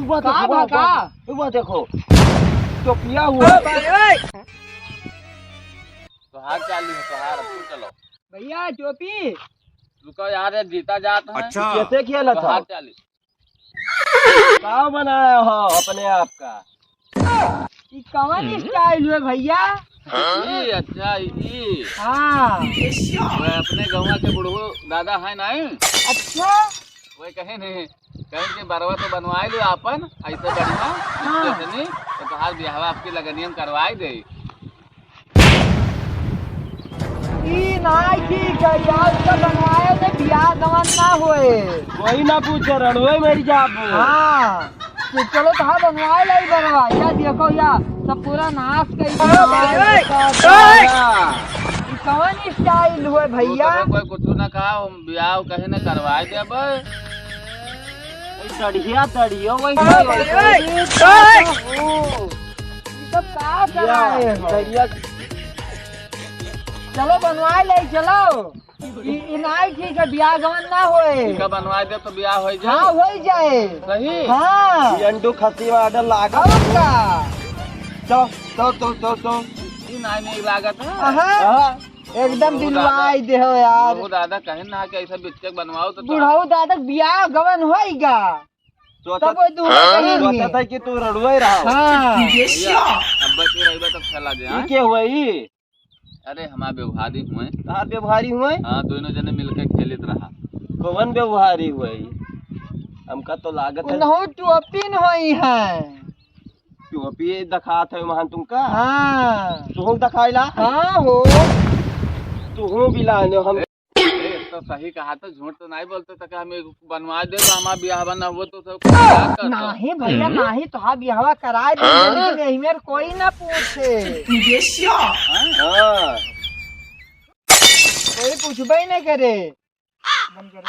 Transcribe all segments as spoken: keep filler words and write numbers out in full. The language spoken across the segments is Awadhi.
वहाँ का देखो, वहाँ, भगा? वहाँ, वहाँ देखो, टोपिया हुआ। तोहार चाली है, तोहार, अब तू चलो। भैया, टोपी। रुको यार, ये जीता जात है। अच्छा। कैसे खेला था? तोहार चाली। का बनाया हो अपने आप का? ई कवन हम्म। Style हुए भैया? ई, अच्छा, ई। हाँ। वो अपने गौवा के बुढ़ऊ दादा है ना? अच्छा। वो कहे नहीं, कहे कि बरवा तो बनवाए लो आपन, ऐसे बढ़िया, हाँ। जैसे नहीं, तो तोहार बियाहवा आपकी लगनियन करवाए दे। ई नाई ठीक है यार, तो बनवाए से बियाह गवन ना होए। कोई ना पूछे, रणवे मर जाबो। हाँ, तो चलो तो हाँ बनवाए लाई बरवा। या देखो या, सब पूरा नाश कर दिया। ओए, ओए, ओए। ई कौन style हुए भैया? तू तो कोई कुछ ना कहा, हम बियाह कहे ना करवाए देबे। वही दढ़िया, दढ़िया, वही ओए, ओए, ओए। ओ, ई सब का कराए हो? दढ़िया। चलो बनवाए ले, चलो। ई, ई नाई ठीक है, बियाह गवन ना होए। इनका बनवाए दे तो बियाह होई जाए। हाँ, होई जाए। सही? हाँ। ये अंडू खसी वाला लागत। और का? चल, चल, चल, चल, चल। ई नाई नहीं लागत है। हाँ। हाँ। एकदम बुढ़ऊ दिलवाई दादा, दे हो यार। बुढ़ऊ दादा कहे ना कि ऐसा बिच्चक बनवाओ तो बुढ़ऊ दादा के बियाह गवन होई गा। सोचत, तब वो दूल्हा हाँ? कहेंगे। सोचत है कि तू रड़ुए रहा हो। हाँ। भैया, अब बच के रहिबा तब खेला दे, ये हाँ? के हुए ई? अरे, हमार व्यवहारी हुए। तहार व्यवहारी हुए? हाँ, दोनों जने मिलके खेलित रहा। कौन व्यवहारी हुए? हमका तो लागत है उनहु टोपी न होई है। टोपी दिखात है वहाँ तुमका? हाँ। तुहूँ दिखाइला? हाँ हो। तुहूँ बिलाने हम। ए, तो सही कहा तो झूठ तो नहीं बोलते तो कि हम एक बनवा दे तो हमार बियाह बना हुआ तो सब क्या करता? नहीं भैया, हम्म। नहीं, तोहार बियाहवा कराए दे, हाँ? लेकिन यही मेर कोई ना पूछे। हाँ। कोई पूछबे ही नहीं करे। बंद करो।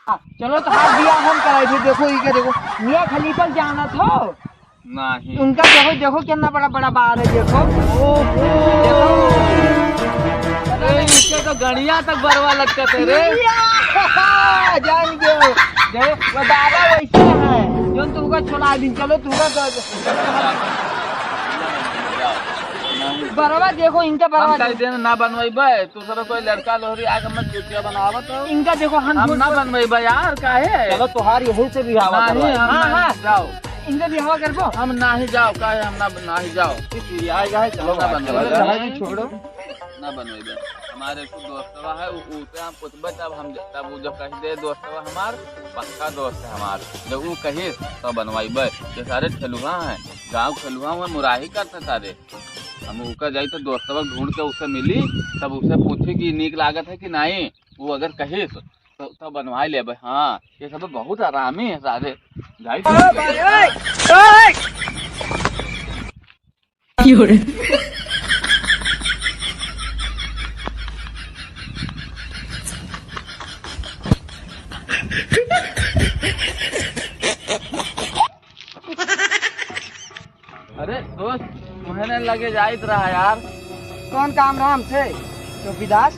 हाँ, चलो तोहार बियाह हम कराए थे। देखो, ई के देखो, मियाँ खलीफा जानत हो? नहीं। उनका देखो, देखो कितना बड़ा बड़ा बार है, देखो। ओहो। देखो। अरे, इसके तो गड़िया तक बरवा लटकत है रे। या, जान गयो। देखो, वो दादा वैसे है, जो तुमका छोड़ा दिन। चलो, तुमका तो बरवा देखो, इनका बरवा हम कह देखो। देन ना बनवाई बे, तू सर कोई लड़का लोहरी आके मत चुतिया बनावत हो। इनका देखो, हम हम ना बनवाई बे यार, काहे? चलो, तोहार यहीं से बियाह नहीं, करवाई। हम हाँ, नहीं हाँ। जाओ। इनका बियाह करबो? हम नाही जाओ, काहे हम ना, नाही जाओ। ठीक है, आएगा है, चलो हम ना भाई, बनवाई चलो, बे। चलो, छोड़ो। ना बनवाई बे। हमारे एक दोस्तवा है, उ, उ पे हम पूछबे, तब हम, तब उ जो कह दे दोस्तवा हमार, पक्का दोस्त है हमार। जब उ कही, तब बनवाई बे। ये सारे ठेलुहा हैं, गाँव ठेलुहा हुआ, मुराही करते सारे। हम उका जाई तो दोस्तवा ढूंढ के उसे मिली, तब उसे पूछी कि नीक लागत है कि नहीं। वो अगर कहिस तो, तो बनवाई लेबे। हाँ, ये सब बहुत आरामी है सारे। जाई तो ओए, ओए, ओए। अरे दोस्त, तुहने लगे जाइत रहा यार। कौन काम रहा हमसे, चौकीदार?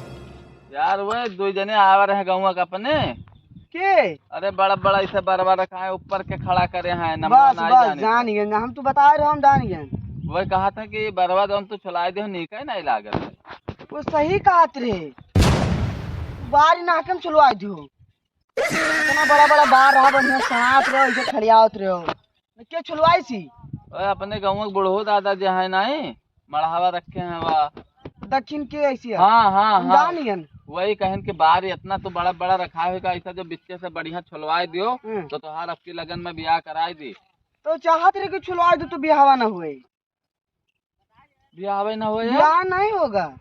यार, वे दो जने आवा रहे गौवा के अपने। के? अरे, बड़ा बड़ा इसे बरवा रखा है, ऊपर के खड़ा करे हैं, नंबर बस, ना बस, जाने जान का। गए, हम तो बता रहे, हम जान गए। वही कहा था कि बरवा जौन तू छुलाई दे, नीक नहीं लागत है। वो सही कहत रहे, बारी नाकम छुलवा दो। इतना बड़ा बड़ा बार रहा, बढ़िया साथ रहो, इसे खड़ियावत रहो। के छुलवाई सी? ओए, अपने गाँव के बूढ़ो दादा जे है नाई, मढ़ावा रखे हैं वा। दक्षिण के ऐसी है? हाँ, हाँ, हम हाँ। जानियन। वही कहन के बार इतना तो बड़ा बड़ा रखा है का, ऐसा जो बिच्चे से बढ़िया छुलवाए दियो, हम्म। तो तोहार अबकी लगन में बियाह कराए दी। तो चाहत रहे कि छुलवाए दो तो बियाहवा ना हुए। बियाहवे ना होए? बियाह नहीं होगा।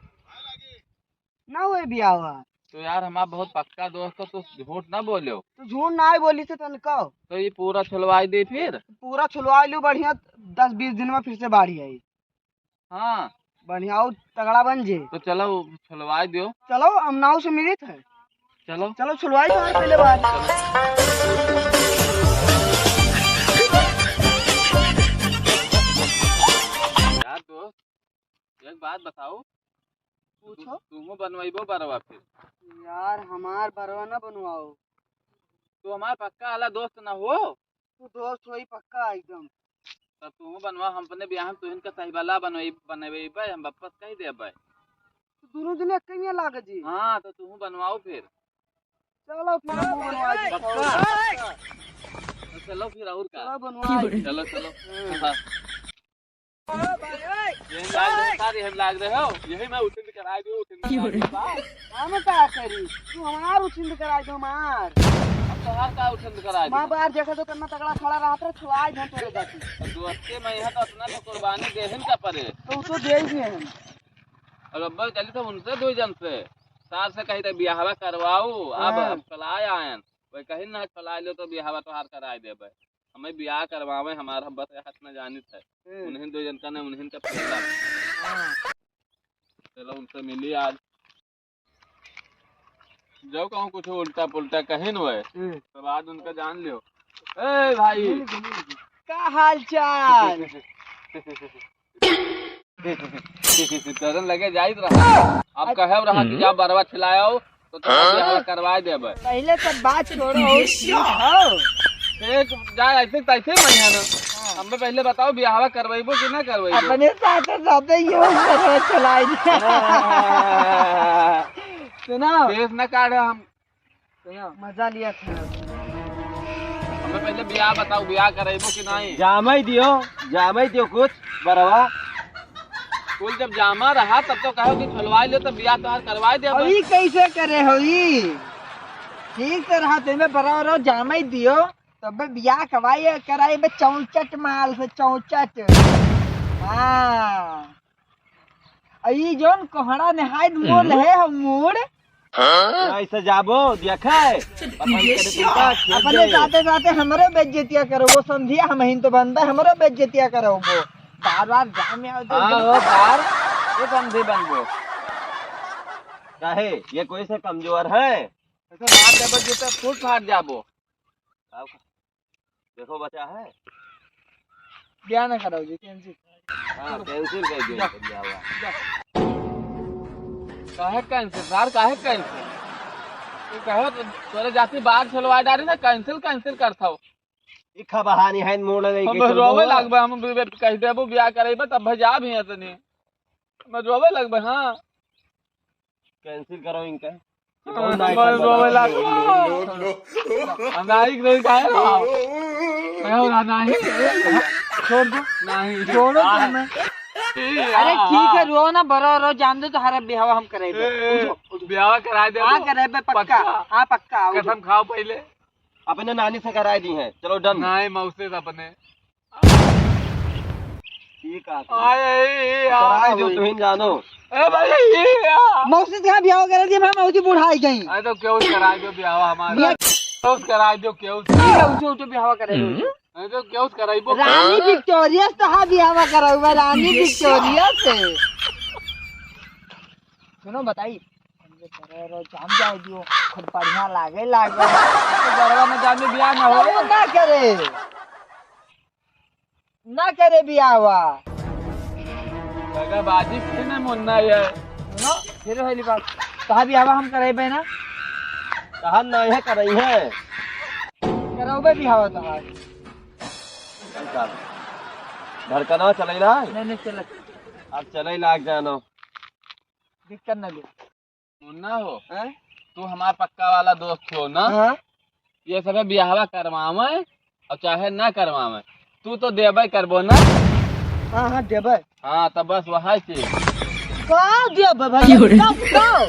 ना होए बियाहवा। तो यार, हमार बहुत पक्का दोस्त हो, तू झूठ ना बोल्यो। तू झूठ ना ही बोली से तन कहो। तो ये पूरा छुलवाई दे फिर? पूरा छुलवाई लियो, बढ़िया, दस बीस दिन में फिर से बाढ़ी आई। हाँ। बढ़िया और तगड़ा बन जे। तो चलो, छुलवाई दियो। चलो, हम नाव से मिलित है। चलो। चलो, छुलवाई तो पहले बार। यार दोस्त, एक बात बताओ, पूछो। तू, तुमो बनवाइबो बरवा फिर? यार, हमार बरवा ना बनवाओ। तू हमार पक्का वाला दोस्त ना हो? तू दोस्त होई पक्का एकदम। तब तू बनवा, हम अपने बियाह में तुहिन का सही वाला बनवाई, बनवेबे, हम वापस कह देबे। तो दोनों जने एक में लाग जी। हाँ, तो तू बनवाओ फिर। चलो फिर हम बनवा दे। पक्का? तो चलो फिर और का? चलो बनवा दे। चलो, चलो। हाँ। हाँ। ये लाग रहे, सारे हम लाग रहे हो। यही मैं उठिंद कराई दूँ, उठिंद कराई दूँ। हम का करी? तू हमार उठिंद कराई दो, हमार। अब तोहार का उठिंद कराई दूँ? माँ बाहर देखा तो कितना तगड़ा खड़ा रहा था, छुआई धन तोरे जाती। अब दोस्ते में यहाँ तो अपना तो कुर्बानी देहिन का परे। तो उ तो दे ही दिए हम। और अब चली तो उनसे दो जन से। सार से कही तो बियाहवा करवाओ, अब हाँ। अब कलाई आयन। वही कही ना, कलाई लो तो बियाहवा तोहार कराई देबे। हमें बियाह करवावे, हमार हम बस हाथ में जानित है। हम्म। उन्हीं दो जन का ने, उन्हीं का पहला। हाँ। चलो उनसे मिली आज। जब कहूँ कुछ उल्टा पुल्टा कहीं न होए, हम्म। तो बाद उनका जान लियो। ए भाई। का हाल चाल? डरन लगे जाइत रहा। अब कहे रहा कि जा बरवा खिलाओ, तो तोहार बियाह करवा देबे। पहले सब बात छोड़ो, और की हो? एक जा ऐसे तैसे मनिया ना। हाँ। हमें पहले बताओ, बियाह करवाइबो कि ना करवाइबो? अपने साथे साथे यो बरवा चलाई। सुनो। केस ना काढ़े हम। सुनो। मजा लिया था। हमें पहले बियाह बताओ, बियाह कराइबो कि नहीं? जामई दियो, जामई दियो कुछ, बरवा। कुल जब जामा रहा, तब तो कहो कि खोलवाई लो, तब बियाह तोहार करवाई दे। अभी कैसे करे होई? ठीक से रहा, तेमे बरवा रहो, जामई दियो, तब बियाह करवाई, कराई बे चौचट माल से, चौचट। हाँ। आ ई जौन कोहड़ा नहाय मोल है हम मूड़। हाँ? ऐसे जाबो, देखे? अपन करे कुत्ता खेत अपने जाए। साथे साथे हमरो बेइज्जतिया करो, वो समझिया हम ही तो बनता है, हमरो बेइज्जतिया करो वो। बार बार जाए में आओ तो हाँ, वो बार, ये समझे बनबो। काहे? ये कोई से कमजोर है? ऐसे मार देबो, जूता फूट फाट जाबो। देखो बचा है। बियाह ना कराओ जी, cancel। हाँ, cancel कर दियो, जा। बियाह हुआ। जा। काहे cancel, सार, काहे cancel? तू कहो तो तोरे जाति बाहर छोलवा डारी ना, cancel, cancel करत हो। ई का बहानी है, मोड़ नहीं हम के रोवे चलबो। लगबे, हम बे-, बे-, कह देबो बियाह करेबे, तब भजा भी है तनी। मैं रोवे लगबे, हाँ। Cancel करो इनका। ये बहुत हाँ, nice मैं है, रोवे मतलब। लगबे। No, no, no। हम नहीं, नहीं, काहे रहा? मैं हो रहा, नहीं। छोड़ दो। नहीं। छोड़ो तो हाँ। मैं। अरे ठीक है, रो ना, बरो रो, जान दो, तोहरा बियाह हम कराई दे। ए, ए, उठो, उठो। बियाह कराई दे हाँ, तो। कराई दे, पक्का। पक्का। हाँ, पक्का, उठो। कसम खाओ पहले। अपने नानी से कराई दी है। चलो, done। नहीं, मौसी से अपने। ठीक है। आए, ए, ए, आ, कराई दो, भाई। तुम जानो। ए भाई, ए, आ। मौसी से कहाँ बियाह करे दी, मैं मौसी बुढ़ाई गई। अरे तो क्यों कराई दो बियाह हमारा? बियाह क्यों कराई दो, क्यों? ठीक है, उठो, उठो, बियाह करे दो। हम्म। अरे तो क्यों कराई वो? रानी विक्टोरिया से तो हाँ बियाह कराऊंगा, रानी विक्टोरिया से। सुनो, बताई। अरे, अरे, जान जाए दियो, खूब बढ़िया लागे, लागे। तो गरबा में जाने बियाह ना हो। अरे, ना करे। ना करे बियाहवा। दगाबाजी से ना मुन्ना ये। सुनो, फिर होली बात। तहा बियाहवा हम करेबे ना? तहा नहीं है, करई है। करौबे बियाहवा तहार। धड़कनवा चले ना? नहीं, नहीं, चले। अब चले लाग जानो। दिक्कत ना दे। मुन्ना हो, हैं? तू हमार पक्का वाला दोस्त हो ना? हाँ। ये सबे बियाहवा करवावे और चाहे ना करवावे, तू तो देबे करबो ना? हाँ, हाँ, देबे। हाँ, तो बस वही चीज। का देबे भाई? क्यों रे? का, का?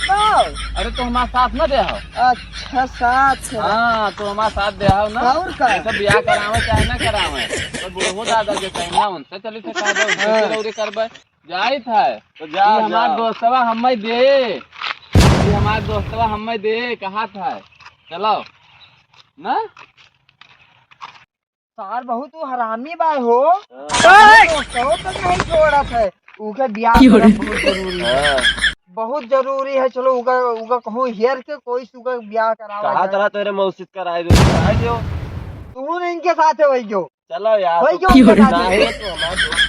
का? अरे, तो हमार साथ ना दे हो। अच्छा, साथ है। हाँ, तो हमार साथ दे हो ना। और का? ये सब बियाह करावे चाहे ना करावे, तो बूढ़ो दादा जो कहीं ना उनसे चली से कह दो, उनसे हाँ। चिरौरी करबे। जाइत है। तो जा, ये हमार जा। दोस्तवा हमें दे। ये हमार दोस्तवा हमें दे, कहा था। चलो। ना? सार बहुत वो हरामी बा हो। हाँ। दोस्तवा तो नहीं छोड़त है। उके बियाह क्यों रे? करब बहुत जरूरी है। हाँ। बहुत जरूरी है। चलो, उका, उका कहूँ हेर के कोई से उका बियाह करावा कहा जाए। तरह तेरे मौसी से कराए दो, कराए दो। तू नहीं इनके साथ है वही जो। चलो यार, वही तो जो क्यों रे? नहीं तो हमारे दोस्त